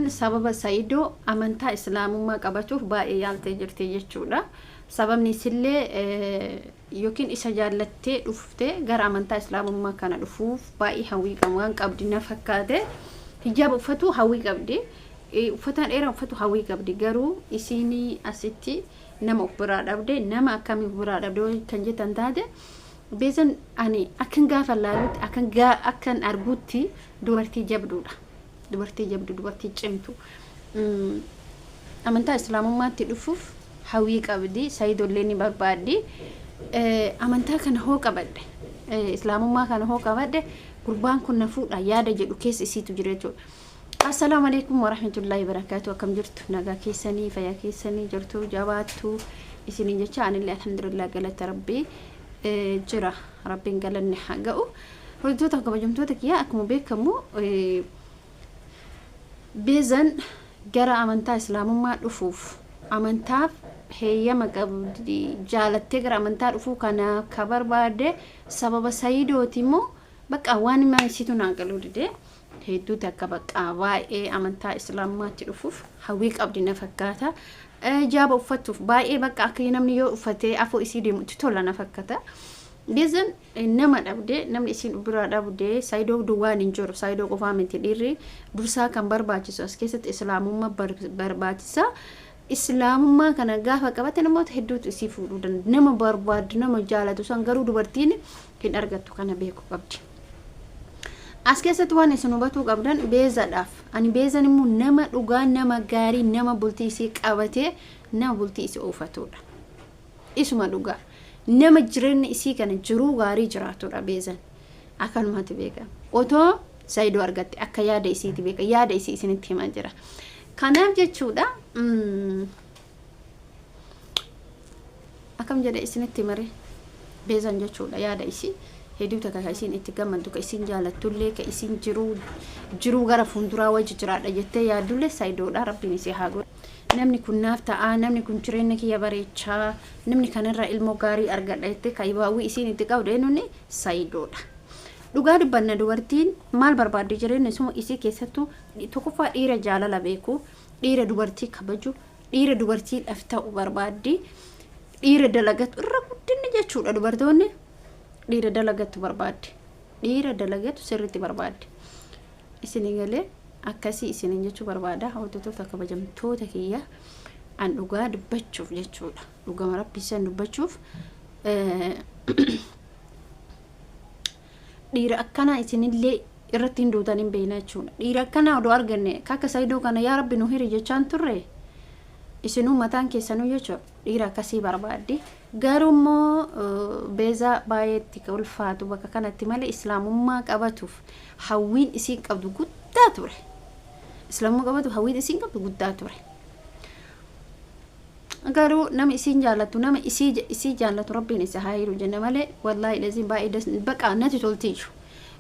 Beezan sababa Sa'idoo amantaa Islaamummaa qabatuuf baay'ee yaaltee jirti jechuudha. Sababni isillee yookiin isa jaallattee dhuftee gara amantaa Islaamummaa kana dhufuuf baay'ee hawwii waan qabdi na fakkaate. Hijaaba uffatu hawwii qabdi. Uffata dheeraa uffatu hawwii qabdi. Garuu isiin asitti nama of biraa dhabde nama akkamii of biraa dhabde kan jettan taate Beezan ani akkan gaafa laalutti akkan akkan argutti dubartii jabduudha. Dubartii jabdu dubartii cimtu. Amantaa Islaamummaatti dhufuuf hawwii qabdi. Saayidollee ni barbaaddi. Amantaa kana hoo qabadhe Islaamummaa kana hoo qabadhe gurbaan kun na fuudha yaada jedhu keessa isiitu jira jechuudha. Assalaamu alaikum warahmatullahi wabarakatuh. Akkam jirtu? Nagaa keessanii, fayyaa keessanii jirtu, jabaattu isiniin jecha anillee alhamdulillah galata rabbii jira. Rabbiin galanni haa ga'u. Hordoftoota kabajamtoota kiyyaa akkuma beekamu Beezan gara amantaa Islaamummaa dhufuuf amantaaf heeyyama qabdi jaalattee gara amantaa dhufuu kana ka barbaadde sababa Sayidooti immoo bakka waan himaa isiitu naa galuu dide hedduu takka bakka baay'ee amantaa Islaamummaatti dhufuuf hawwii qabdi na fakkaata. Hijaaba uffachuuf baay'ee bakka akka namni yoo uffatee afoo isii deemu itti tola na fakkaata. Beezan nama dhabde namni isiin biraa dhabde Saayidoo duwwaan hin jiru Saayidoo qofaa miti dhiirri dursaa kan barbaachisu as keessatti Islaamummaa barbaachisa. Islaamummaa kana gaafa qabate namoota hedduutu isii fuudhuu danda'a. Nama barbaaddu nama jaalatu san garuu dubartiin hin argattu kana beekuu qabdi. As keessatti waan isin hubatuu qabdan beezadhaaf. Ani beezan immoo nama dhugaa nama gaarii nama bultii isii qabatee nama bultii isii oofatudha. Isuma dhugaa. Nama jireenya isii kana jiruu gaarii jiraatudha beezan. Akkanumatti beeka. Otoo Saayidoo argatte akka yaada isiiti beeka. Yaada isii isinitti himaa jira. Kanaaf jechuudha. Akkam jedhe isinitti mare beezan jechuudha yaada isii hedduu takka ka isiin itti gammaddu ka isiin jaalattullee ka isiin jiruu jiruu gara fuulduraa wajji jiraadha jettee yaaddullee Saayidoodha rabbiin isii haa godhu. Namni kun naaf ta'aa namni kun jireenya kiyya bareechaa namni kanarraa ilmoo gaarii argadha jettee ka hawwii isiin itti qabdu eenyuun Saayidoodha. Dhugaa dubbanna dubartiin maal barbaaddi jireenya isuma isii keessattuu tokkoffaa dhiira jaalala beeku dhiira dubartii kabaju dhiira dubartiidhaaf ta'u barbaaddi. Dhiira dalagatu irra guddinni jechuudha dubartoonni dhiira dalagatu barbaaddi. Dhiira dalagatu sirriitti barbaaddi. Isinii galee akkasii isiniin jechuu barbaada hordoftoota kabajamtoota kiyya an dhugaa dubbachuuf jechuudha. Dhugama rabbi isan dubbachuuf dhiira akkanaa isinillee irratti hin duutan hin beekna jechuudha. Dhiira akkanaa odoo arganne akka Saayidoo kana yaa rabbi nu hiri jechaan turre isinuu mataan keessanuu jechuudha. Dhiira akkasii barbaaddi. Garuu immoo beezaa baay'ee itti ulfaatu bakka kanatti malee islaamummaa qabatuuf hawwiin isiin qabdu guddaa ture. Islaamummaa qabatuuf hawwiin isiin qabdu guddaa ture. Garuu nama isiin jaallattu nama isii isii jaallatu rabbiin isa haa hiru jenna malee wallaahi laziin baay'ee das baqa natti toltiiyyu.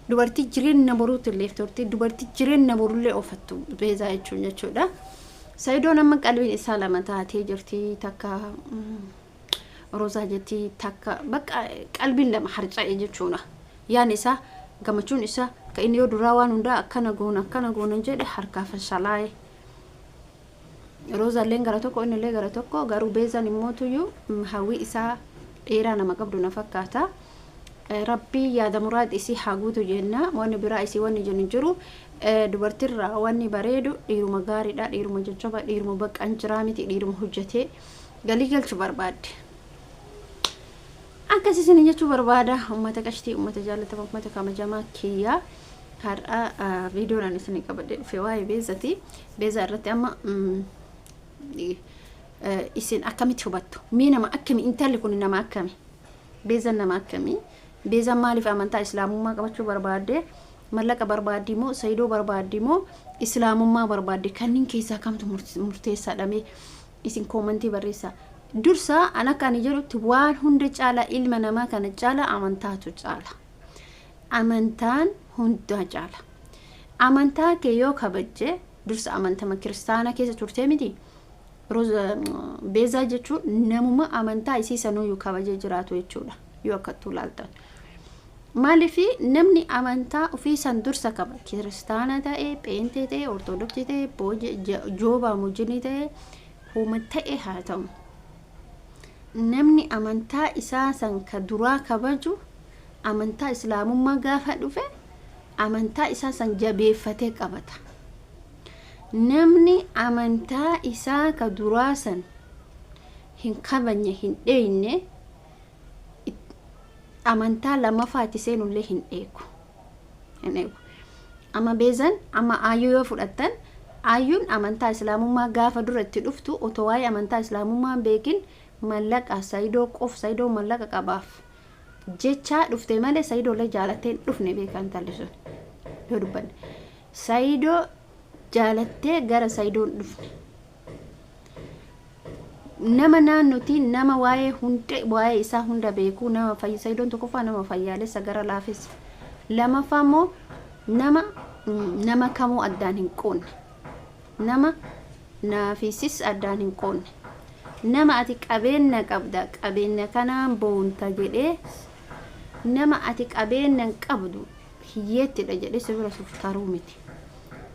Dubartii jireenya boruutti illee turti dubartii jireenya borullee ofattu beezaa jechuun jechuudha. Sayidoon amma qalbiin isaa lama taatee jirti takka Roozaa jetti takka bakka qalbiin lama harca'e jechuudha. Yaani isaa gammachuun isaa ka inni yoo duraa waan hundaa akkana goona akkana goona jedhe harkaa fashalaa'e. Roozaalleen gara tokko innillee gara tokko garuu beezaan immoo tuyyuu hawwii isaa dheeraa nama qabdu na fakkaata. Rabbii yaada muraad isii haa guutu jenna wanni biraa isii wanni jennu jiru dubartirraa wanni bareedu dhiiruma gaariidha dhiiruma jajjaba dhiiruma baqqan jiraa miti dhiiruma hojjetee galii galchu barbaadde. Akkas isin jechuu barbaada ummata qashtii ummata jaallatama ummata kabajamaa kiyyaa. Har'a viidiyoon ani isinii qabadhee dhufe waa'ee beezati. Beezaa irratti amma isin akkamitti hubattu? Mee nama akkami intalli kun nama akkami? Beezan nama akkami? Beezan maaliif amantaa islaamummaa qabachuu barbaadde? Mallaqa barbaaddi moo sayidoo barbaaddi moo islaamummaa barbaadde? Kanneen keessaa kamtu murteessaadha mee isin koomantii barreessaa. Dursa an akka ani jedhutti waan hunda caalaa ilma namaa kana caalaa amantaatu caala. Amantaan hundaa caala. Amantaa kee yoo kabajje dursa amantama kiristaana keessa turtee miti. Beezaa jechuun namuma amantaa isii sanuyyuu kabajee jiraatu jechuudha. Yoo akkattuu ilaaltan. Maaliif namni amantaa ofii san dursa qaba. Kiristaana ta'e, pheenxee ta'e, ortodoksii ta'e, joobaa mujinii ta'e, homa ta'e haa ta'u. Namni amantaa isaa san ka duraa kabaju amantaa islaamummaa gaafa dhufe amantaa isaa san jabeeffatee qabata. Namni amantaa isaa ka duraa san hin kabajne, hin dheeyne, amantaa lammaffaa itti seenullee hin eegu. Hin eegu. Amma beezan amma aayyuu yoo fudhattan, aayyuun amantaa islaamummaa gaafa dura itti dhuftu otoo waa'ee amantaa islaamummaa hin beekin mallaqa Sayidoo qof, Sayidoo mallaqa qabaaf jechaa dhufte malee Sayidoollee jaalattee hin dhufne. Beekaa intalli sun yoo dubbanne Sayidoo jaalattee gara Sayidoo hin dhufne. Nama naannotii nama waa'ee hunda, waa'ee isaa hunda beekuu, nama fayya. Sayidoon tokkoffaa nama fayyaalessa, gara laafessa, lamaffaa immoo nama kamuu addaan hin qoonne, nama naafisis addaan hin qoonne, nama ati qabeenya qabda, qabeenya kanaan boonta jedhee, nama ati qabeenya hin qabdu, hiyyeettidha jedhee si bira suuf taruu miti.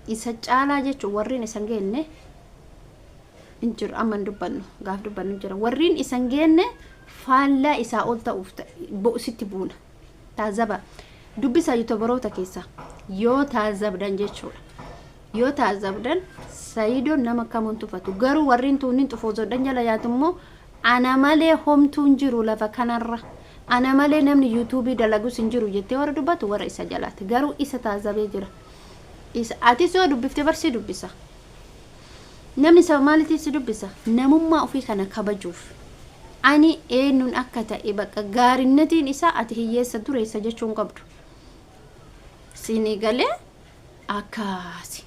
Isa caalaa jechuun warreen isan geenne hin jiru. Amma hin dubbannu, gaaf dubbannu jira. Warreen isan geenne faallaa isaa ol ta'uuf sitti buuna. Taazaba dubbisa yuutubaroota keessaa yoo taazabdan jechuudha. Yoo taazabdan, Sayidoon nama kamuun tufatu, garuu warreen tuunnin xufoozoodhan jala yaatu immoo ana malee homtuun jiru lafa kanarra, ana malee namni yuutuubii dalagus hin jiru jettee warra dubbatu warra isa jalaati. Garuu isa taazabee jira. Isa atis yoo dubbifte barsii dubbisa. Namni saba maaliitiif si dubbisa? Namummaa ofii kana kabajuuf. Ani eenyuun akka ta'e bakka gaarinnatiin isaa ati hiyyeessa dureessa jechuu hin qabdu. Siinii galee akkaasi.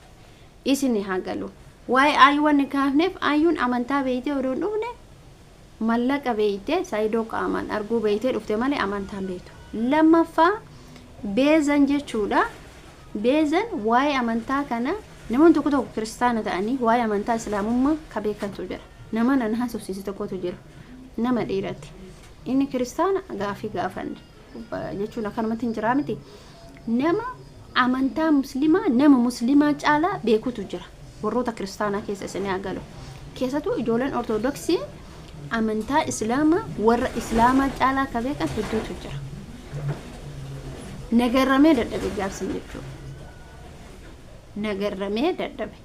Isin haa galu. Waa'ee aayyuu wanni kaafneef, aayyuun amantaa beeytee odoo hin dhufne mallaqa beeytee, Saayidoo qaamaan arguu beeytee dhufte malee amantaan beektu. Lammaffaa beezan jechuudha. Beezan waa'ee amantaa kana namoonni tokko tokko kiristaana ta'anii waa'ee amantaa islaamummaa ka beekantu jira. Nama nan haasofsiise tokkotu jira. Nama dhiiratti. Inni kiristaana, gaafii gaafanne. Jechuun akkanumatti hin jiraa miti. Nama amantaa muslimaa nama muslimaa caalaa beekutu jira. Warroota kiristaanaa keessa isin haa galu. Keessattuu ijoolleen ortodoksii amantaa islaamaa warra islaamaa caalaa ka beekan hedduutu jira. Nagarramee dadhabe gaafsan jechuudha. Nagarramee dadhabe.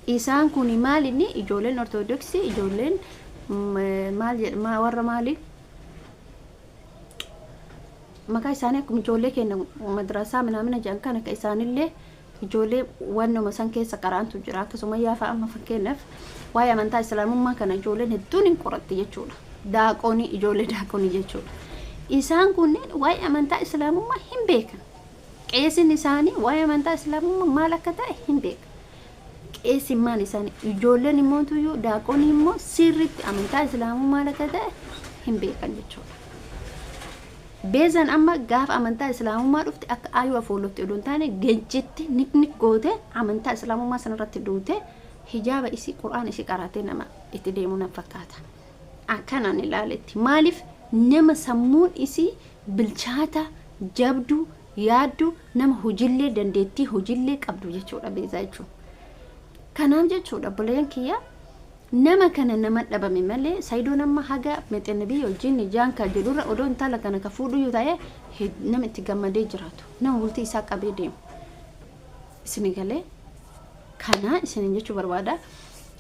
Isaan kun maal inni ijoolleen ortodoksii, ijoolleen maal jedhama, warra maali? Maqaa isaanii akkuma ijoollee keenya madrasaa minaamina jedhan kana akka isaanillee ijoollee wannuma san keessa qaraantu jira. Akkasuma yaafa amma fakkeenyaaf waa'ee amantaa islaamummaa kana ijoolleen hedduun hin qoratti jechuudha. Daaqoonii, ijoollee daaqoonii jechuudha. Isaan kunneen waa'ee amantaa islaamummaa hin beekan. Qeesin isaanii waa'ee amantaa islaamummaa maal akka ta'e hin beekan. Qeesimmaan isaanii, ijoolleen immoo tuyyuu daaqoonii immoo sirriitti amantaa islaamummaa maal akka ta'e hin beekan jechuudha. Beezan amma gaafa amantaa islaamummaa dhufte akka aayuu afoolotti odoo hin taane gejjetti niknik goote, amantaa islaamummaa sanarratti duute, hijaaba isii, qur'aana isii qaraatee nama itti deemu nan fakkaata. Akkanaan ilaaletti maaliif nama sammuun isii bilchaata, jabduu, yaaddu, nama hojillee dandeettii hojillee qabdu jechuudha beezaa jechuun. Kanaaf jechuudha, obboleeyyan kiyya, nama kana nama dhabame malee Sayidoon amma haga mexene biyya wajjin ijaan ka jedhurra odoo intala kana ka fuudhuyyuu ta'ee nama itti gammadee jiraatu, nama bultii isaa qabee deemu. Isini galee kana isinin jechuu barbaada.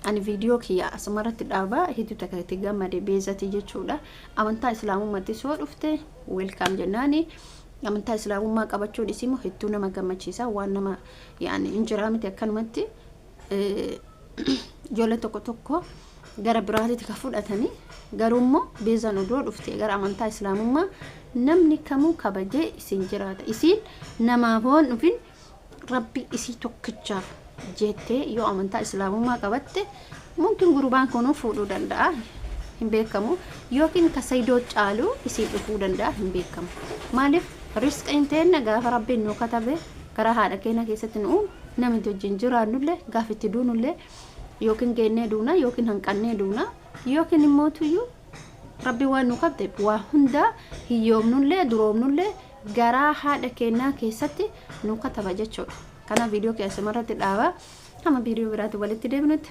Ani viidiyoo kiyya asumarratti dhaabaa. Hedduu takka itti gammade beezati jechuudha. Amantaa islaamummaatti soo dhufte welcome jennaani. Amantaa islaamummaa qabachuun isii immoo hedduu nama gammachiisa. Waan nama yaani hin jiraa miti, akkanumatti ijoolleen tokko tokko gara biraatitti ka fudhatanii, garuu immoo beezaan odoo dhufte gara amantaa islaamummaa namni kamuu kabajee isin jiraata. Isiin namaaf hoon dhufin, rabbi isii tokkichaaf jettee yoo amantaa islaamummaa qabatte mumkin gurbaan kunuu fuudhuu danda'a, hin beekamu, yookiin ka Sayidoo caalu isii dhufuu danda'a, hin beekamu. Maaliif risqa hin teenna gaafa rabbiin nu katabe karaa haadha keenya keessatti nu uume, namni wajjin jiraannullee gaafa itti duunullee yookiin geennee duuna, yookiin hanqannee duuna, yookiin immoo tuyyuu rabbi waan nu qabde waa hundaa hiyyoomnullee duroomnullee. Garaa haadha keenyaa keessatti nu kataba jechuudha. Kana viidiyoo keessumarratti dhaaba. Hamma viidiyoo biraatti walitti deebinutti.